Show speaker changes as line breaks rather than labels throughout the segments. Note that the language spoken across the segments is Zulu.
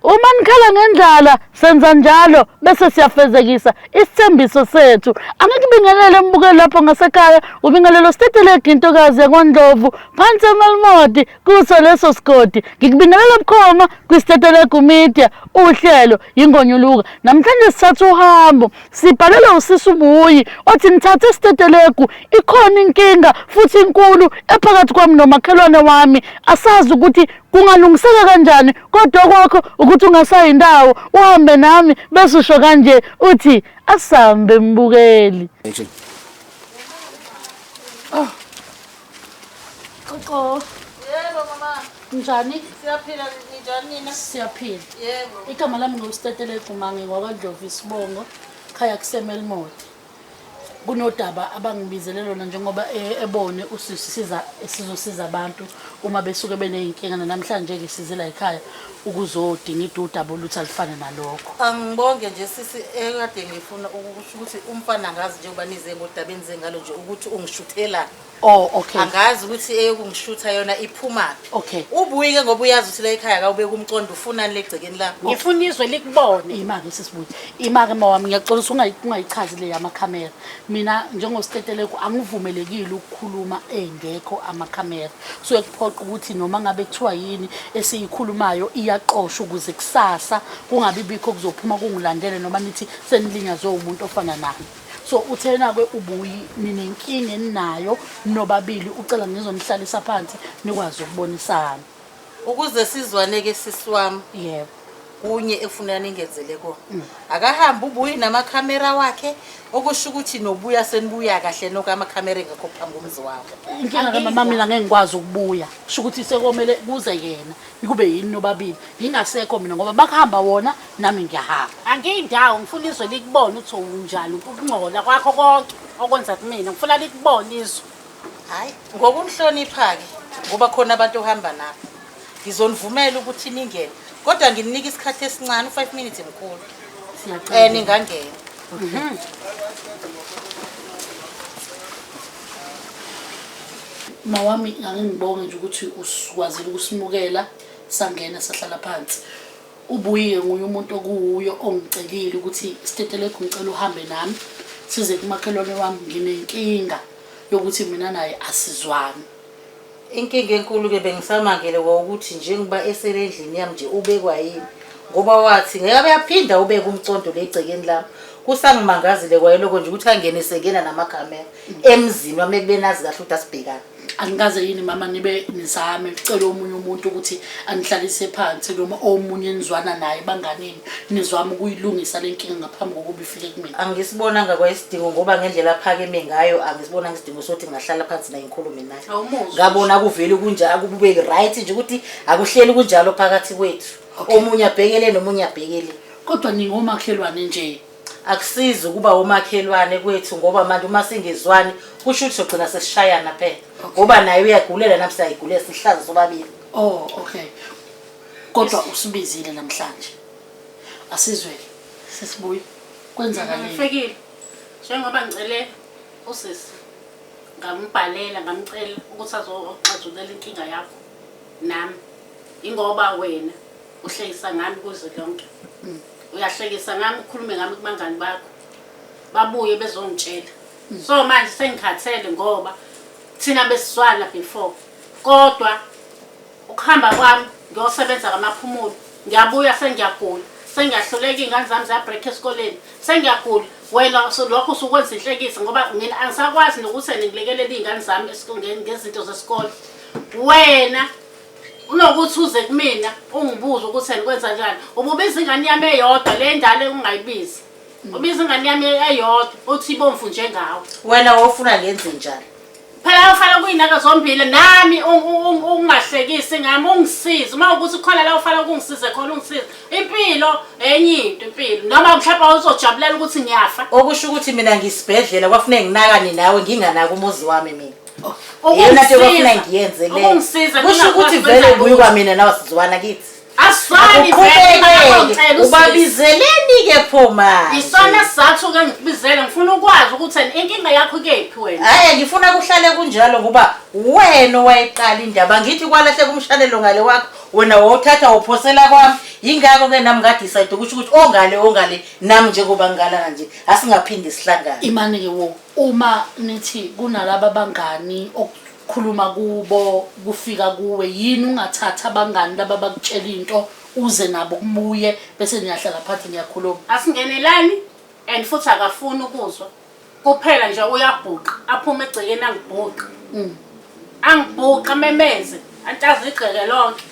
Uma nikhala ngendlala senza njalo bese siyafezekisa isithembiso sethu. Angikubingelele mbukeli lapho ngasekhaya, ubingelelo Stetelegu intokazi yakwaNdlovu phansi eMalimodi kuso leso sigodi. Ngikubingelela bukhoma kwiStetelegu Media, uhlelo yingonyuluka. Namhlanje sithatha uhambo, sibhalelwe usisi uBuyi othi nithathe iStetelegu, ikhona inkinga futhi inkulu ephakathi kwami nomakhelwane wami. Asazi ukuthi kungalungiseka kanjani kodwa kwakho ukuthi ungasayi ndawo uhambe nami bese usho kanje uthi asambe mbukeli.
Action.
Oh. Qoqo.
Yebo mama.
Njani?
Siyaphila ninjani nina?
Siyaphila.
Yebo.
Igama lami nguStetele Gumane ngwakwaNdlovu isibongo khaya kuseMelmoth. Kunodaba abangibizele lona njengoba e, ebone usisi siza sizosiza abantu uma besuke beney'nkinga namhlanje-ke size la ekhaya ukuzodinga idudaba oluthi alifane nalokho.
Angibonge nje sisi ekade ngifuna ukusho ukuthi umfana angazi njengoba nize ngodaba enize ngalo nje ukuthi ungishuthelani.
Oh okay.
Angazi ukuthi eyokungishutha yona iphumaphi.
Okay.
Ubuyi ke ngoba uyazi ukuthi la ekhaya kawubeka umcondo ufunani legcekeni lakho.
Ngifuna izwe likubone.
Ima-ke sisibuyi. Ima-ke mawami ngiyaxolisa ungayichazi le yamakhamera. Mina njengoStetelegu angivumelekile ukukhuluma engekho amakhamera. Kusuke kuphoqa ukuthi noma ngabe kuthiwa yini esiyikhulumayo iyaqoshwa ukuze kusasa kungabi bikho kuzophuma kungilandele noma nithi senilinyazwe umuntu ofana nami. So uthena ke ubuyi ninenkinga eninayo nobabili ucela ngizonihlalisa phansi nikwazi ukubonisana.
Ukuze sizwane ke sisi wami.
Yebo.
Kunye ekufuneka ningenzele kona. Akahambe ubuyi namakhamera wakhe okusho ukuthi nobuya senibuya kahle nonke amakhamera engekho phambi komzi wakho.
Inkinga ke mama mina ngeke ngikwazi ukubuya. Kusho ukuthi sekomele kuze yena kube yini nobabili. Ngingasekho mina ngoba bakuhamba wona nami ngiyahamba.
Angiyindawo ngifuna izwe likubone ukuthi unjani ukungcola kwakho konke okwenza kumina ngifuna likubone izwe.
Hayi ngokumhlonipha-ke ngoba khona abantu ohamba nabo ngizonivumela ukuthi ningene kodwa ngininika isikhathi esincane u-five minutes mkhulu
Siyacela.
um ningangena.
Mawami ake ngibonge nje ukuthi usikwazile ukusimukela sangena sahlala phansi. Ubuye nguye umuntu okuwuye ongicelile ukuthi Stetelegu ngicela uhambe nami size kumakhelwane wami nginenkinga yokuthi mina naye asizwani.
Inkinga enkulu-ke bengisamangele kwawukuthi njengoba esele endlini yami nje ubekwa yini ngoba wathi ngeke abe yaphinda ubeke umcondo le egcekeni lami. Kusangimangazile kwayeloko nje ukuthi angene sengena namakhamera emzini wami ekubeni azi kahle ukuthi asibhekani.
Angikaze yini mama nibe nizame ucela omunye umuntu ukuthi anihlalise phansi noma omunye nizwana naye banganini nizwame ukuyilungisa le nkinga ngaphambi kokuba ifike kumina.
Angisibonanga kwayisidingo ngoba ngendlela aphakeme ngayo angisibonanga isidingo sokuthi ngingahlala phansi naye ngikhulume naye.
Awumuzwa
Ngabona kuvele kunjalo kube right nje ukuthi akuhleli kunjalo phakathi kwethu.
Okay.
Omunye abhekele nomunye abhekele.
Kodwa ningomakhelwane nje.
Akusizi ukuba umakhelwane kwethu ngoba manje uma singezwani kusho ukuthi sogcina sesishayana phela. Ngoba naye uyagulela nami siyayigulela sihlaza sobabili.
Oh okay. Kodwa usibizile namhlanje. Asizwe sisibuye. Kwenzakaleni?
Ngifikile. Njengoba ngicele usisi ngambhalela ngamcela ukuthi azoxazululela inkinga yakho nami. Ingoba wena uhlekisa ngami kuzwe lonke. Uyahlekisa ngami ukhulume ngami kubangani bakho. Babuye bezongitshela. So manje sengikhathele ngoba thina besizwana before. Kodwa ukuhamba kwami ngiyosebenza kamaphumulo ngiyabuya sengiyagula sengiyahluleka iy'ngane zami ziyabreak esikoleni sengiyagula wena lokho usukwenza inhlekisa ngoba mina angisakwazi nokuthi ngilekelele iy'ngane zami ngezinto zesikole wena unokuthi uze kumina ungibuze ukuthi kwenza njani ububiza ingane yami eyodwa le ndala ungayibizi ubiza ingane yami eyodwa uthi ibomvu njengawe
Wena wofuna ngenze njani?
Phela ufanele ukuyinaka zombili nami ungahlekisi ngami ungisize uma ukuthi khona la ufanele ukungisize khona ungisize impilo enye into impilo noma mhlawumbe uzojabulela ukuthi ngiyafa
Okusho ukuthi mina ngisibhedlela kwafuneka nginakane nawe nginganaki umuzi wami mina. Iyona nto kwafuna ngiyenze le.
Ukungisiza
Kusho ukuthi vele ubuye kwamina nawe sizwana kithi.
Asizwani vele
Akuqhubekeke. Ubabizeleni-ke pho manje?
Isona sizathu ke ngikubizele ngifuna ukwazi ukuthi inkinga yakho ikephi wena.
Hhayi ngifuna kuhlale kunjalo ngoba wena owayiqala indaba ngithi kwalahleka umshanelo ngale wakho wena wawuthatha wophosela kwami. Yingakho-ke nami ngadicide ukuthi ukuthi ongale ongale nami njengoba ngingalana nje asingaphinde sihlangane.
Imani-ke wo uma nithi kunalaba bangani okukhuluma kubo kufika kuwe yini ungathathi abangani laba bakutshela into uze nabo kumuye bese niyahlala phansi niyakhuluma.
Asingenelani and futhi akafuni ukuzwa. Kuphela nje uyabhuqa aphume egcekeni angibhuqe. Angibhuqe amemeze antaze igceke lonke.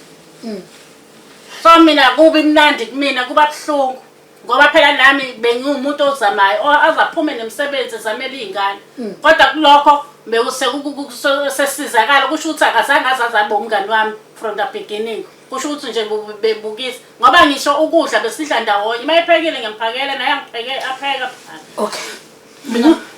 So mina kubi mnandi kumina kuba buhlungu ngoba phela nami bengiwumuntu ozamayo azaphume nemisebenzi ezamela iy'ngane kodwa kulokho bekusesizakala kusho ukuthi akazange azaze abe umngani wami from the beginning. Kusho ukuthi nje bebukisa ngoba ngisho ukudla besidla ndawonye uma ephekile ngiyamphakela naye angipheke apheka.
Okay.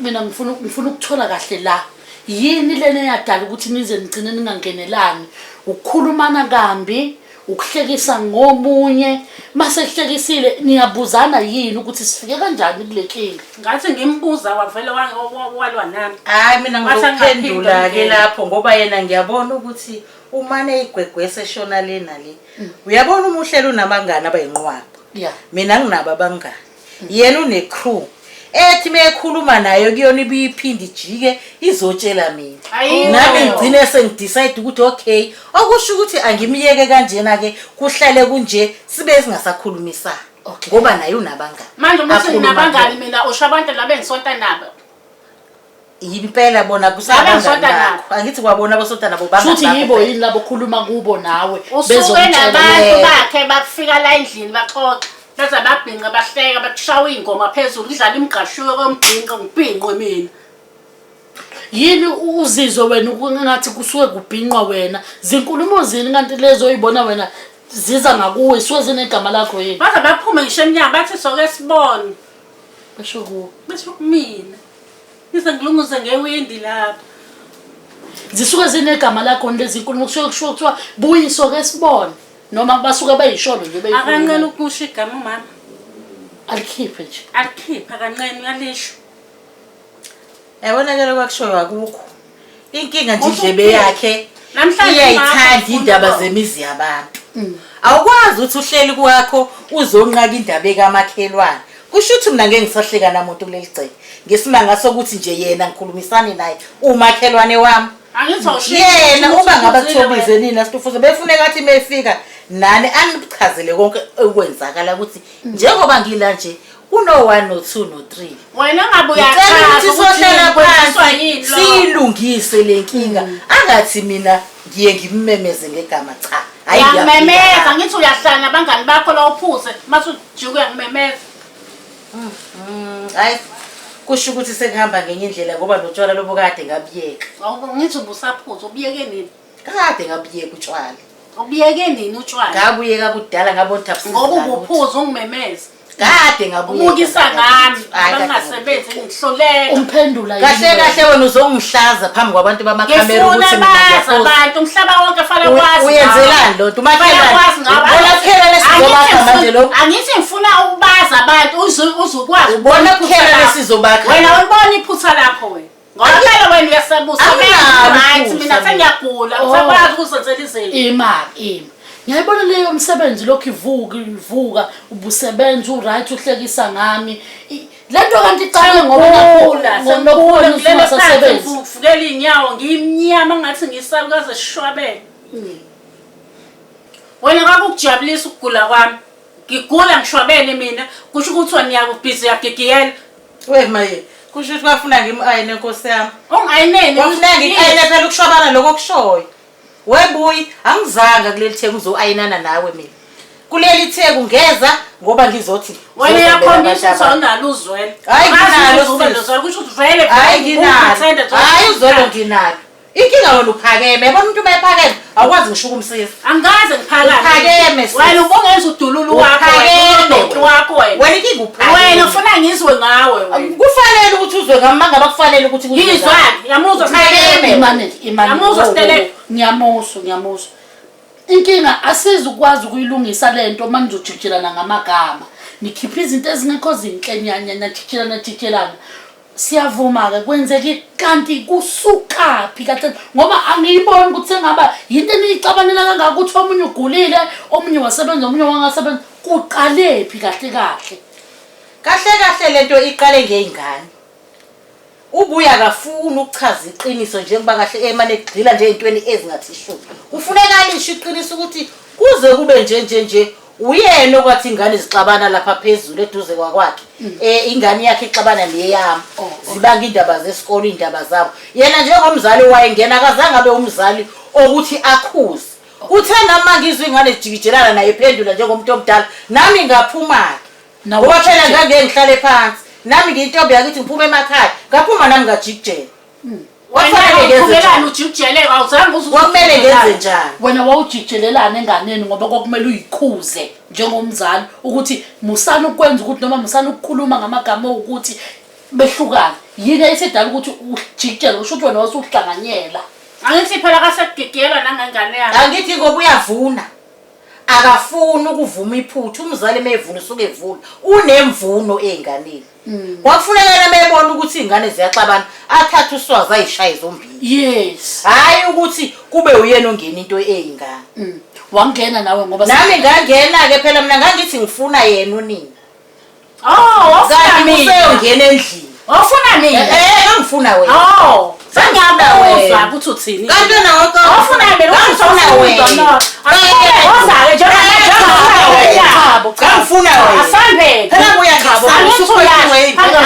Mina ngifuna ukuthola kahle la. Yini lena eyadala ukuthi nize nigcine ningangenelani? Ukukhulumana kambi, ukuhlekisa ngomunye, mase kuhlekisile niyabuzana yini ukuthi sifike kanjani kule nkinga?
Ngathi ngimbuza wavele walwa nami.
Hayi mina ngizokuphendula-ke lapho ngoba yena ngiyabona ukuthi Umane eyigwegwesa eshona le nale. Uyabona uma uhleli unabangani abayinqwaba.
Yeah.
Mina nginabo abangani. Yena une-crew. Ethi mekhuluma nayo kuyona ibuye iphinde ijike izotshela mina.
Ayibo.
Nami ngigcine sengidecide ukuthi okay, okusho ukuthi angimyeke kanjena ke kuhlale kunje sibe singasakhulumisani.
Okay.
Ngoba naye unabangani.
Manje uma uthi
Akhuluma
nginabangani
kubo.
mina usho abantu laba engisonta nabo.
Impela bona
Laba
kusabangani
engisonta
bakho.
nabo.
Angithi kwabona abasonta nabo bangani
Shuthi
bakho
yibo
phela.
yini labo khuluma kubo nawe
Usuke
bezokutshela.
nabantu
Yebo.
bakhe bafika la endlini baxoxa beze babhinqa bahleka bakushawa iy'ngoma phezulu kudlala imigqashuko kombhinqo ngibhinqwe mina.
Yini uzizwe wena ukungathi kusuke kubhinqwa wena? Zinkulumo zini kanti lezo oyibona wena ziza ngakuwe suke zinegama lakho yini?
Baze baphume ngisho emnyango bathi soke sibone.
Basho kuwe.
Basho kumina. Ngize ngilunguze ngewindi lapha.
Zisuke zinegama lakho lezi nkulumo kusuke kushiwo kuthiwa buyiso ke sibone noma basuke beyisholo nje
Akanqeni
beyikhuluma.
ukusho igama umama.
Alikhiphe nje.
Alikhiphe akanqeni uyalisho.
Yabona ke lokho akushoyo akukho. Inkinga nje
Usho
indlebe
ukuthini?
yakhe
Namhlanje
iyayithanda
umama
indaba
ufuna
zemizi yabantu. Awukwazi ukuthi uhleli kwakho uzonqaka indaba ekamakhelwane. Kusho ukuthi mina ngeke ngisahleka namuntu kuleli gceke. Ngesimanga sokuthi nje yena ngikhulumisane naye umakhelwane wami.
Angithi awushiyi
Yena
ukuthi
uba ngaba
uphuzile
kuthiwa
wena.
ubize nina Stufuza befuneka athi mefika nani anichazele konke okwenzakala ukuthi njengoba ngila nje kuno 1 no 2 no 3.
Wena ngabe
Ngicela
uyachaza
ukuthi sohlala
kwenziswa
phansi
yini lokho.
siyilungise le nkinga. Angathi mina ngiye ngimmemeze ngegama cha. Hayi
Uyangimemeza
ngiyafika.
ngithi uyahlala nabangani bakho la uphuze mase ujike uyangimemeza.
Hayi kusho ukuthi sekuhamba ngenye indlela ngoba notshwala lobo kade ngabuyeka.
Awubo ngithi ubusaphuza ubuyeke nini?
Kade ngabuyeka utshwala.
Ubuyeke nini utshwala?
Ngabuyeka kudala ngabona ukuthi abusizi
Ngoba
ngalutho.
ubuphuza ungimemeza.
Kade ngabuyeka.
Ubukisa ngami
Hayi, kade
abangasebenzi ngihluleka.
Umphendula yini
Kahle
wena?
kahle wena uzongihlaza phambi kwabantu bamakhamera
Ngifuna
ukuthi mina
bazi
ngiyaphuza.
abantu umhlaba wonke fanele kwazi.
Uyenzelani lo nto?
Fanele kwazi
Umakhelwane.
ngabo.
Ubona kuphela lesizobakha
Angithi
manje lo.
Angithi ngifuna ukubazi abantu uzukwazi.
Ubona
iphutha
kuphela
lakho.
lesizobakha.
Wena ulibona iphutha lakho wena. Ngoba phela wena uyasebusa
Anginalo
right
iphutha
mina
mina.
sengiyagula
Oh.
usakwazi ukuzenzela izinto.
Ima ima. Ngiyayibona leyo msebenzi lokhu ivuka ivuka ubusebenza uright uhlekisa ngami. Lento kanti iqale ngoba
Sengigula, sengigula
ngoba
ngilele phansi
ungasasebenzi.
ngivukela iy'nyawo ngimnyama ngathi ngisalukaze sishwabene. Wena kwakukujabulisa ukugula kwami. Ngigula ngishwabene mina kusho ukuthi wena uyabhizi uyagigiyela.
We maye, kusho ukuthi kwafuna ngim-ayine nkosi yami.
Ungayineni.
Kwafuna ngim-ayine phela ukushwabana lokho okushoyo. Webuyi, angizanga kuleli theku ngizo-ayinana nawe mina. Kuleli theku ngeza ngoba ngizothi
Wena
ngizozembela
uyakhombisa
abantu
ukuthi
abami.
awunalo uzwelo.
Hhayi,
Ngazi
nginalo,
ukuthi uba
sis.
nozwelo, kusho ukuthi vele
Hhayi
vele
nginalo.
uwupretend nje.
Hhayi uzwelo nginalo. Inkinga wena uphakeme. Yabona umuntu uma ephakeme awukwazi ngisho ukumsiza.
Angikaze ngiphakame.
Uphakeme, sis.
Wena ubungenza udululu wakho wena,
Uphakeme
udoti
wena.
wakho wena.
Wena inkinga uphakeme.
Wena ufuna ngizwe ngawe wena.
Kufanele ukuthi uzwe ngami mangabe kufanele ukuthi kuzwe ngami.
Ngizwani? Yamuzwa
Uphakeme.
Imane imane.
Yamuzwa Steleka.
Ngiyamuzwa ngiyamuzwa. Inkinga asizukwazi ukuyilungisa lento uma nizojikijelana ngamagama. Nikhipha izinto ezingekho zinhle nyanya najikijelana jikijelana. Siyavuma-ke kwenzeki kanti kusukaphi kahle ngoba angiyiboni ukuthi sengaba yinto eniyicabanela kangaka ukuthi omunye ugulile omunye wasebenza omunye wangasebenza kuqalephi kahle kahle.
Kahle kahle lento iqale ngey'ngane. Ubuye akafuni ukuchaza iqiniso njengoba kahle emane egxila nje ey'ntweni ezingathi shu. Kufuneka alisho iqiniso ukuthi kuze kube nje nje nje uyena okwathi ingane zixabana lapha phezulu eduze kwakwakhe. Eh ingane yakhe ixabana neyami.
Oh, okay.
Zibanga indaba zesikole indaba zabo. Yena njengomzali wayengena akazange abe umzali okuthi akhuze. Uthe nami ngizwe ingane zijikijelana naye ephendula njengomuntu omdala nami ngaphuma-ke.
Nawe
Ngoba phela
ujikijela.
ngangeke ngihlale phansi. Nami ngiyintombi yakithi ngiphume emakhaya. Ngaphuma nami ngajikijela. Kwafanele ngenze
Wena
njani?
ujikijele awuzange uze
Kwakumele ngenze njani?
Wena wawujikijelelana enganeni ngoba kwakumele uyikhuze njengomzali ukuthi musani ukwenza ukuthi noma musani ukukhuluma ngamagama owukuthi behlukane. Yini eyisidala ukuthi ujikijele usho ukuthi wena wasuhlanganyela.
Angithi phela kasekugigiyelwa nangengane yami.
Angithi ngoba uyavuna. Akafuni ukuvuma iphutha umzali mevuna usuke evuna. Unemvuno ezinganeni. Kwakufuneka yena mebona ukuthi izingane ziyaxabana athathe uswazi ayishaye zombili.
Yes.
Hayi ukuthi kube uyena ongena into eyingane.
Wangena nawe ngoba
Nami ngangena ke phela mina ngangithi ngifuna yena unina.
Oh, wafuna
Kanti
mina.
useyongena endlini.
Wafuna mina.
Eh, ngangifuna wena.
Oh,
Sengiyakuzwa
sengiyakuzwa ukuthi uthini.
Kanti wena wonke
Wafuna mina,
ngangifuna wena.
Woza-ke njengoba
Chabo, chabo.
Ngangifuna wena.
Asambe.
Phela buya chabo.
Asambe.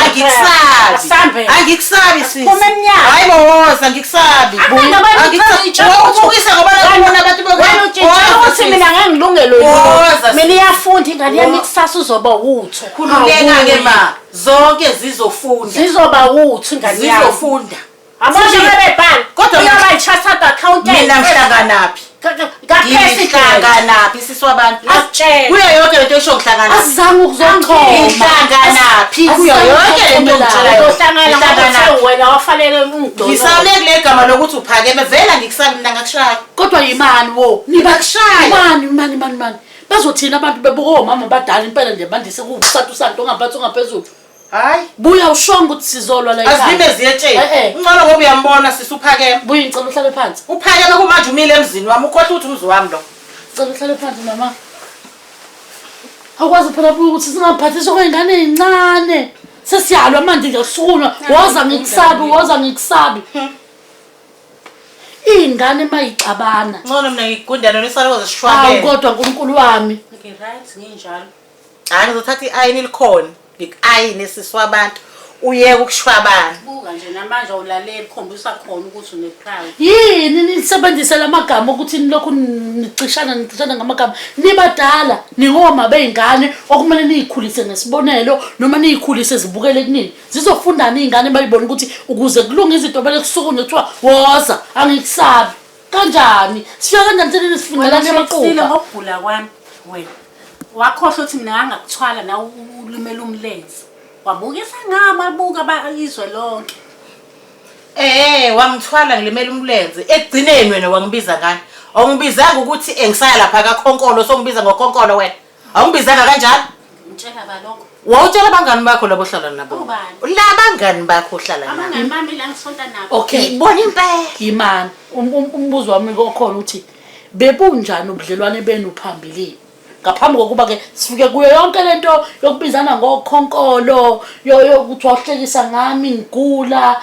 Angikusabi.
Asambe.
Angikusabi sisi.
Asiphume emnyango.
Hayi bo woza angikusabi.
Abantu
Angikusabi. Ubukisa ngoba nakubona abantu
Wena utshela ukuthi mina ngeke ngilungelwe
Woza,
yini. Mina iyafunda ingane yami kusasa uzoba wutho.
Khululeka ke ma. Zonke zizofunda.
Zizoba wutho ingane yami.
Zizofunda.
Abanye bebebhala.
Kodwa
uyoba yi-chartered accountant.
Mina ngihlanganaphi?
Ka-president.
Ngihlanganaphi sisi wabantu?
Asitshele.
Kuyo yonke lento esho ngihlanganaphi?
Asizange ukuzochoma.
Ngihlanganaphi kuyo yonke lento ongitshela yona?
Uzohlangana ngoba
Ngihlanganaphi?
uthe wena wafanele ungidonole.
Ngisale kule gama lokuthi uphakeme vele angikusabi mina ngakushaya.
Kodwa yimani wo.
Ngibakushaya.
Imani imani imani imani. Bazothina abantu bebuka omama abadala impela nje bandise kuwusatu santo ongaphansi ongaphezulu.
Hayi.
Buya ushonga ukuthi sizolwa la ekhaya.
Azime ziyetsheni.
Eh, eh.
Ungcono ngoba uyambona sisi uphakeme.
Buya ngicela uhlale phansi.
Uphakeme kumanje umile emzini wami ukhohlwa ukuthi umzi wami lo.
Ngicela uhlale phansi mama. Awukwazi phela buya ukuthi singaphathiswa kwey'ngane ey'ncane. Sesiyalwa manje ngiyasukunywa. Woza ngikusabi, woza ngikusabi. Iy'ngane mayixabana.
Ngcono mina ngigundana nesalo
Awu
zishwabene.
kodwa Nkulunkulu wami.
Ngi-right nginjalo.
Hayi ngizothatha i-ayini likhona. Ngiku-ayine sisi wabantu. Uyeke ukushwabana.
Buka nje namanje awulaleli khombisa khona ukuthi une-pride.
Yini nisebenzise lamagama ukuthi nilokhu nicishana nicishana ngamagama nibadala ningoma bey'ngane okumele niyikhulise ngesibonelo noma niyikhulise zibukele kunini zizofundani iy'ngane bayibone ukuthi ukuze kulunge izinto bele kusukunywe kuthiwa woza angikusabi kanjani sifika kanjani senini sifundelane
Wena
amaqupha
ngokugula kwami wena. Wakhohlwa ukuthi mina ngangakuthwala nawe ulimele umlenze. Wabukisa ngami wabuka izwe lonke.
Eh, wangithwala ngilimele umlenze. Ekugcineni wena wangibiza ngani? Awungibizanga ukuthi engisaya lapha kaKhonkolo songibiza ngoKhonkolo wena. Awungibizanga kanjalo?
Ngitshela balokho.
Wawutshela abangani bakho labo ohlala nabo.
Ubani?
La bangani bakho ohlala nabo.
Abangani bami la ngisonta nabo.
Okay.
Ibona impela.
Yimani umbuzo wami okhona uthi bebunjani ubudlelwane benu phambilini ngaphambi kokuba ke sifike kuyo yonke lento yokubizana ngokhonkolo yokuthi wahlekisa ngami ngigula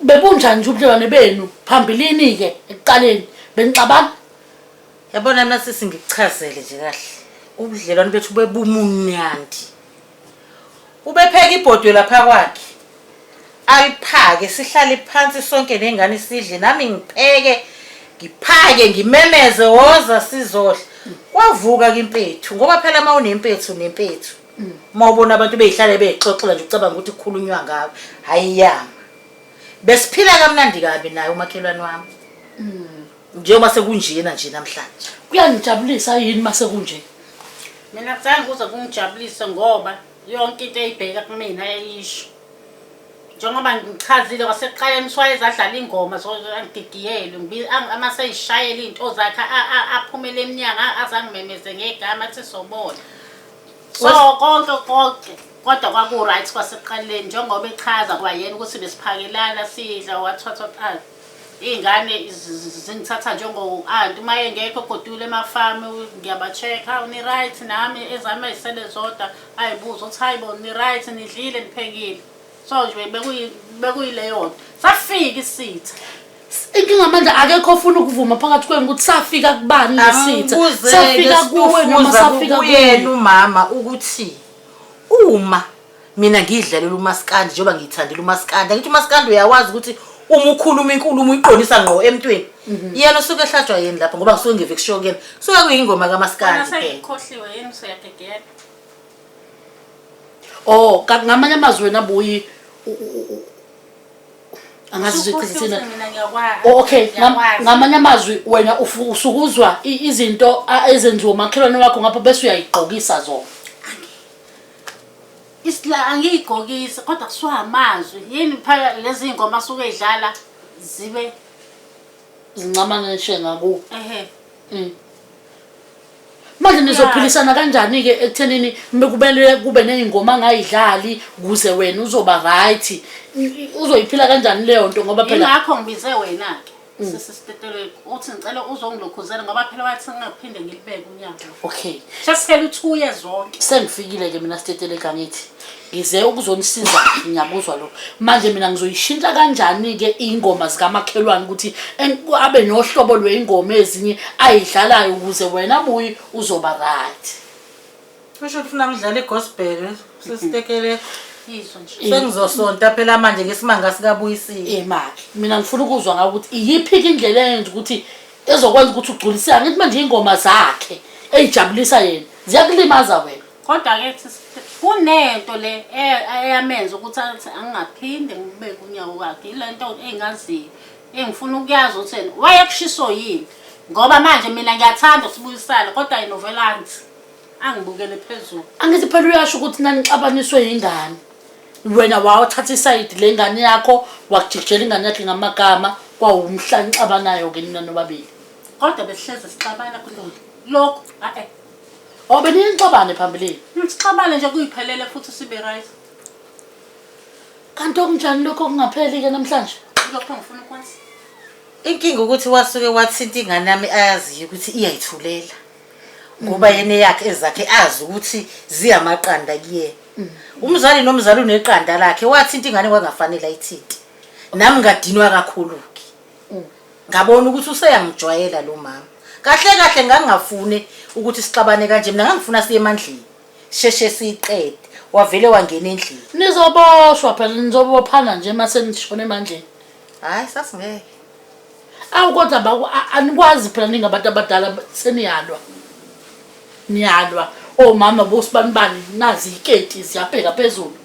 bebunjani nje ubudlelwane benu phambilini ke ekuqaleni benixabana
Yabona mina sisi ngikuchazele nje kahle. Ubudlelwane bethu bebumunandi. Ubepheka ibhodwe lapha kwakhe. Aliphake sihlale phansi sonke nengane sidle nami ngipheke ngiphake ngimemeze woza sizodla. Kwavuka ke impethu ngoba phela uma unempethu nempethu. Uma ubona abantu beyihlale beyixoxela nje ucabanga ukuthi kukhulunywa ngawe. Hayi yama. Besiphila kamnandi kabi naye umakhelwane wami. Njengoba sekunjena nje namhlanje.
Kuyangijabulisa yini mase kunje?
Mina kuzange kuze kungijabulise ngoba yonke into eyibheka kumina eyisho. Njengoba ngichazile kwasekuqaleni uswayeza adlala ingoma angigigiyelwe ama seyishayela iy'nto zakhe aphumele emnyango azangimemeze ngegama athi sobona. So konke konke. Kodwa kwaku-right kwasekuqaleni njengoba echaza kwayena ukuthi besiphakelana sidla wathwathwa iy'ngane zingithatha njengo-anti uma engekho egodukile emafamu ngiyaba-check-a ni-right nami ezami ey'sele zodwa ayibuza ukuthi hayi bo ni-right nidlile niphekile so nje bekuyileyo nto safika isitha.
Inkinga manje akekho ofuna ukuvuma phakathi kwenu ukuthi safika kubani lesitha. Safika kuwe noma safika
kuyena umama ukuthi uma mina ngidlalela umaskandi njengoba ngiyithandela umaskandi angithi umaskandi uyawazi ukuthi uma ukhuluma inkulumo uyiqondisa ngqo emntwini mhm. yena usuke ehlatshwa yini lapho ngoba ngisuke ngeve kushiwo kuyena suke kuyingoma kamaskandi
phela yini usuyagegela
oh ngamanye amazwi wena buyi angazi ukuthi oh, okay ngamanye amazwi wena usukuzwa izinto ezenziwa umakhelwane wakho ngapho bese uyayigqokisa zona.
Isla angiyigqokisi kodwa kusuka amazwi yini phela lezi ngoma asuke edlala zibe
zincamane nje ngakuwe.
Ehe.
Manje nizophilisana kanjani-ke ekuthenini kumele kube ney'ngoma angayidlali ukuze wena uzoba right uzoyiphila kanjani leyo nto ngoba phela
Yingakho ngibize wena-ke sisi Stetelegu uthi ngicela uzongilokhuzela ngoba phela wathi ngingaphinde ngilibeke unyawo.
Okay.
Sesiphela u-two years zonke.
Sengifikile-ke mina Stetelegu angithi ngize ukuzonisiza ngiyakuzwa lokho manje mina ngizoyishintsha kanjani-ke iy'ngoma zikamakhelwane ukuthi abe nohlobo lwey'ngoma ezinye ayidlalayo ukuze wena buyi uzoba right.
Kusho ukuthi ufuna ngidlale i-gospel sisitekele.
Yizwa nje.
Sengizosonta phela manje ngesimanga sikabuyisile.
Imali. Mina ngifuna ukuzwa ngawe ukuthi iyiphi-ke indlela eyenza ukuthi ezokwenza ukuthi ugculiseke. Angithi manje iy'ngoma zakhe ey'jabulisa yena ziyakulimaza wena.
Kodwa-ke kunento le eyamenza ukuthi athi angingaphinde ngibeke unyawo kwakhe. Ile nto engaziyo engifuna ukuyazi ukuthi yena wayekushiso yini. Ngoba manje mina ngiyathanda ukusibuyisana kodwa yena uvele angithi angibukele phezulu.
Angithi phela uyasho ukuthi nanixabaniswe yingane. Wena wawuthatha isayidi lengane yakho wakujikijela ingane yakhe ngamagama kwawumhla nixabanayo-ke nina nobabili.
Kodwa besihlezi sixabana kulolu lokhu a-e.
Oh beniye nixabane phambilini.
Sixabane nje kuyiphelele futhi sibe right.
Kanti okunjani lokho okungapheli-ke namhlanje?
Lokho ngifuna ukwazi.
Inkinga ukuthi wasuke wathinta ingane yami ayaziyo ukuthi iyayithulela. Ngoba yena eyakhe ezakhe azi ukuthi ziyamaqanda kuyena. Umzali nomzali uneqanda lakhe wathinta ingane kwangafanele ayithinte. Nami ngadinwa kakhulu-ke. Ngabona ukuthi useyangijwayela lo mama. Kahle kahle ngangingafune ukuthi sixabane kanje mina ngangifuna siye emandleni. Sheshe siyiqede. Wavele wangena endlini.
Nizoboshwa phela nizobophana nje uma senishona emandleni.
Hayi sasingeke.
Awu kodwa baku anikwazi phela ningabantu abadala seniyalwa. Niyalwa. Omama bosibanibani nazi iketi ziyabheka phezulu.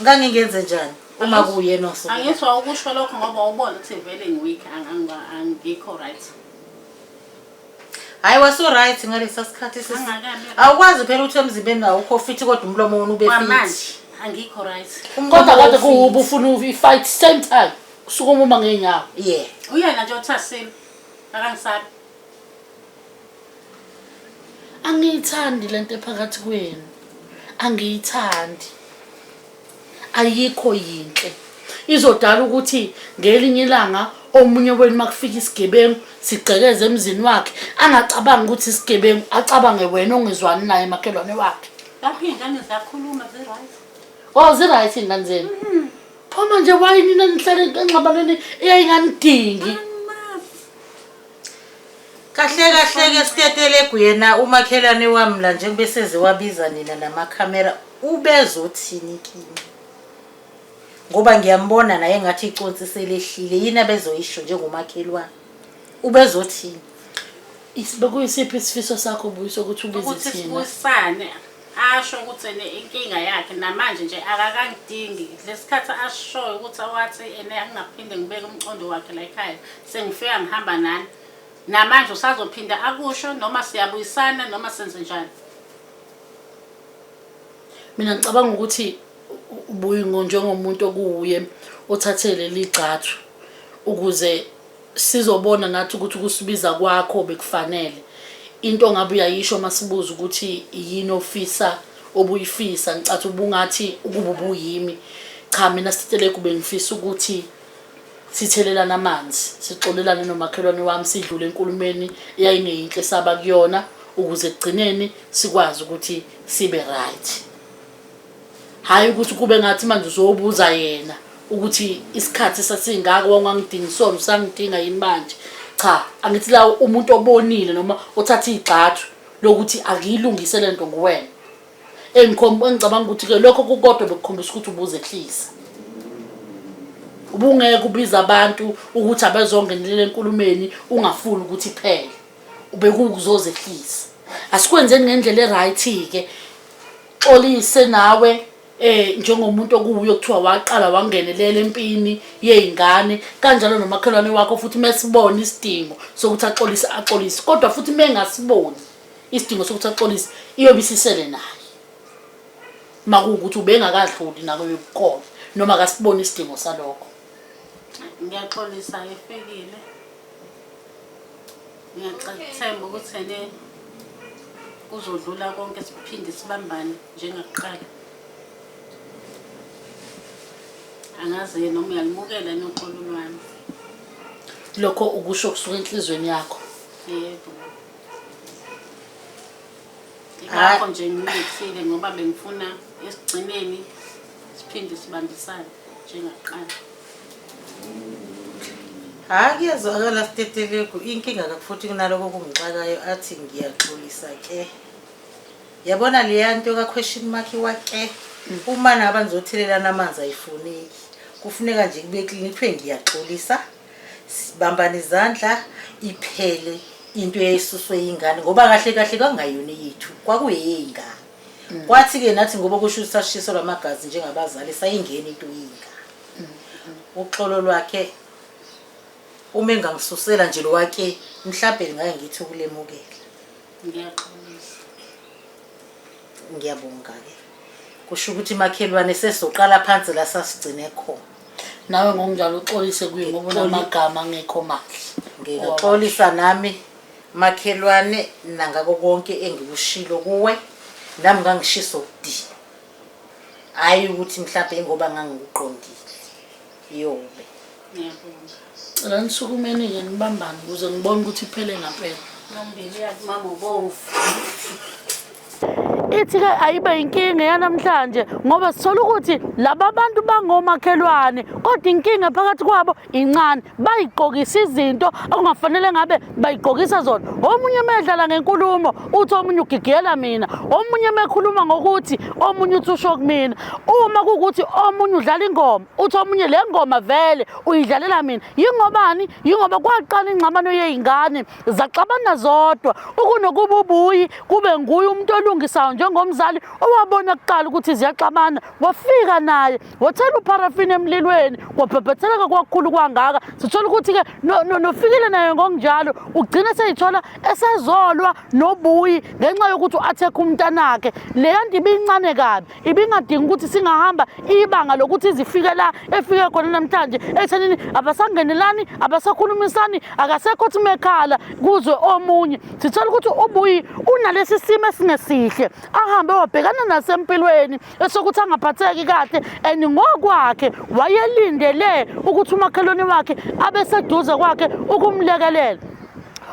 Ngangingenze njani uma kuyena osuke.
Angithi wawukusho lokho ngoba wawubona ukuthi vele ngi-weak angikho right.
Hayi wasu right ngalesa sikhathi sisi.
Angakabi right.
Awukwazi phela ukuthi emzimbeni awukho fit kodwa umlomo wona ube fit.
Kwamanje angikho right.
Umlomo
Kodwa kade
uwufit.
kuwuba ufuna i-fight same time. Usukuma uma ngeenyawo.
Yeah.
Uyena nje othasile. Akangisabi.
Angiyithandi lento ephakathi kwenu. Angiyithandi. Ayikho yinhle. Izodala ukuthi ngelinye ilanga omunye wenu makufika isigebengu sigqekeze emzini wakhe angacabangi ukuthi isigebengu acabange wena ongezwani naye makhelwane wakhe.
Lapho iy'ngane ziyakhuluma zi-right.
Oh zi-right iy'ngane zenu. Pho manje why nina nihlale engxabanweni eyayinganidingi?
Kahle kahle ke Stetelegu yena umakhelwane wami la njengoba eseze wabiza nina namakhamera ubezothini kimi? Ngoba ngiyambona naye engathi iconsi selehlile yini abezoyisho njengomakhelwane? Ubezothini?
Bekuyisiphi isifiso sakho Buyiso ukuthi ubize
Ukuthi
thina?
sibuyisane asho ukuthi ene inkinga yakhe namanje nje akakangidingi lesikhathi ashoyo ukuthi wathi ene angingaphinde ngibeke umqondo wakhe la ekhaya sengifika ngihamba nani namanje usazophinda akusho noma siyabuyisana noma senze njani.
Mina ngicabanga ukuthi uBuyingo njengomuntu okuwuye othathe leli gxathu ukuze sizobona nathi ukuthi ukusibiza kwakho bekufanele. Into ongabe uyayisho masibuza ukuthi yini ofisa obuyifisa ngicathi ubungathi ukuba ubuyimi. Cha mina Stetelegu bengifisa ukuthi sithelelane amanzi, sixolelane nomakhelwane wami sidlule enkulumeni eyayingeyinhle saba kuyona ukuze ekugcineni sikwazi ukuthi sibe right. Hhayi ukuthi kube ngathi manje uzobuza yena ukuthi isikhathi sasingaka wawungangidingi sona usangidinga yini manje. Cha, angithi la umuntu obonile noma othatha igxathu lokuthi akuyilungise lento nguwena. Engikhomba engicabanga ukuthi ke lokho kukodwa bekukhombisa ukuthi ubuzehlisa. Ubungeke ubiza abantu ukuthi abezongenelela enkulumeni ungafuni ukuthi iphele. Ubekukuzozehlisa. Asikwenzeni ngendlela e-right ke. Xolise nawe eh njengomuntu okuwuye okuthiwa waqala wangenelela empini yey'ngane kanjalo nomakhelwane wakho futhi mesibona isidingo sokuthi axolise axolise kodwa futhi mengasiboni isidingo sokuthi axolise iyobe isisele naye makuwukuthi ubengakadluli nakuyo bukhona noma akasiboni isidingo salokho.
Ngiyaxolisa efikile. Ngiyathemba ukuthi ene kuzodlula konke siphinde sibambane njengakuqala. Angazi-ke noma uyalimukela yini uxolo lwami.
Lokho ukusho kusuka enhliziyweni yakho.
Yebo. Ingakho nje ngilethile ngoba bengifuna esigcineni siphinde sibambisane njengakuqala.
Hhayi kuyezwakala Stetelegu, inkinga futhi kunaloko okungixakayo athi ngiyaxolisa ke. Yabona leya nto ka-question mark wa-ke, uma naba nizothelelana amanzi ayifuneki. Kufuneka nje kube clean kuthiwe ngiyaxolisa, sibambane izandla iphele into eyayisuswe yingane ngoba kahle kahle kwakungayona eyethu, kwakuyeyey'ngane. Kwathi-ke nathi ngoba kusho ukuthi sashiselwa amagazi njengabazali sayingena into yey'ngane. Uxolo lwakhe uma engangisusela nje lo wake mhlampe ngake ngithi ukulemukela.
Ngiyaxolisa.
Ngiyabonga-ke. Kusho ukuthi makhelwane sesizoqala phansi la sasigcine khona.
Nawe ngokunjalo uxolise kuye ngoba unamagama angekho mahle.
Ngingaxolisa nami makhelwane nangako konke engikushilo kuwe nami ngangishiso ukudinwa. Hhayi ukuthi mhlampe ingoba ngangikuqondile. Yobe.
Ngiyabonga.
Cela nisukumeni-ke nibambane ukuze ngibone ukuthi iphele ngampela.
Nombili yakumama ubomvu.
Ithi-ke ayibe inkinga yanamhlanje ngoba sithola ukuthi laba bantu bangomakhelwane kodwa inkinga phakathi kwabo incane bayigqokisa izinto okungafanele ngabe bayigqokisa zona omunye medlala ngenkulumo uthi omunye ugigiyela mina omunye mekhuluma ngokuthi omunye uthi usho kumina uma kuwukuthi omunye udlala ingoma uthi omunye le ngoma vele uyidlalela mina yingobani yingoba kwaqala ingxabano yey'ngane zaxabana zodwa ukunokuba ubuyi kube nguye umuntu olungisayo njengomzali owabona kuqala ukuthi ziyaxabana wafika naye wathela upharafini emlilweni kwabhebhetheleka kwakukhulu kwangaka sithola ukuthi-ke nofikile naye ngokunjalo ugcina seyithola esezolwa nobuyi ngenxa yokuthi u-athekhe umntanakhe leya nto ibincane kabi ibingadingi ukuthi singahamba ibanga lokuthi izifike la efike khona namhlanje ekuthenini abasangenelani abasakhulumisani akasekho othi mekhala kuzwe omunye sithola ukuthi ubuyi unalesi simo esingesihle ahambe wabhekana nasempilweni esokuthi angaphatheki kahle and ngokwakhe wayelindele ukuthi umakhelwane wakhe abe seduze kwakhe ukumlekelela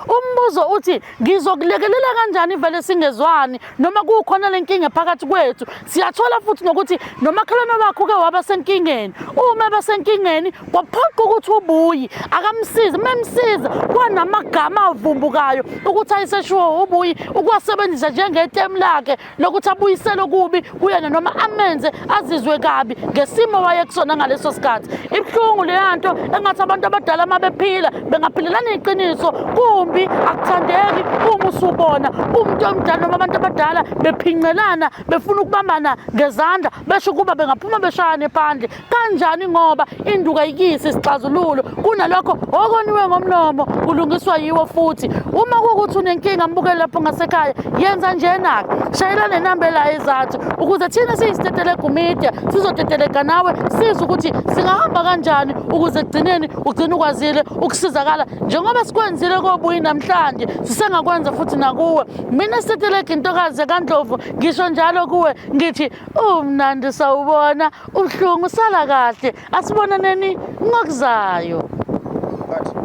umbuzo uthi ngizokulekelela kanjani vele singezwani noma kukhona lenkinga phakathi kwethu siyathola futhi nokuthi nomakhelwane wakho uke waba senkingeni uma ebasenkingeni kwaphoqa ukuthi ubuyi akamsize memsiza kwanamagama avumbukayo ukuthi ayiseshiwo ubuyi ukuwasebenzisa njengetemu lakhe lokuthi abuyisele okubi kuyena noma amenze azizwe kabi ngesimo wayekusona ngaleso sikhathi. Ibuhlungu leya nto engathi abantu abadala uma bephila bengaphilelana iqiniso kumbi akuthandeki uma usubona umuntu omdala noma abantu abadala bephincelana befuna ukubambana ngezandla besho ukuba bengaphuma beshayane phandle kanjani ngoba induku ayikisi isixazululo kunalokho okoniwe ngomlomo kulungiswa yiwo futhi uma kuwukuthi unenkinga mbukeli lapho ngasekhaya yenza njena-ke shayela le namba ela ezathu ukuze thina siyisitetelegu media sizotetelega nawe sizwe ukuthi singahamba kanjani ukuze ekugcineni ugcine ukwazile ukusizakala njengoba sikwenzile kobuyi namhlanje sisengakwenza futhi. futhi nakuwe. Mina Stetelegu intokazi yakaNdlovu ngisho njalo kuwe ngithi umnandi sawubona, ubuhlungu sala kahle. Asibonaneni ngokuzayo.
But.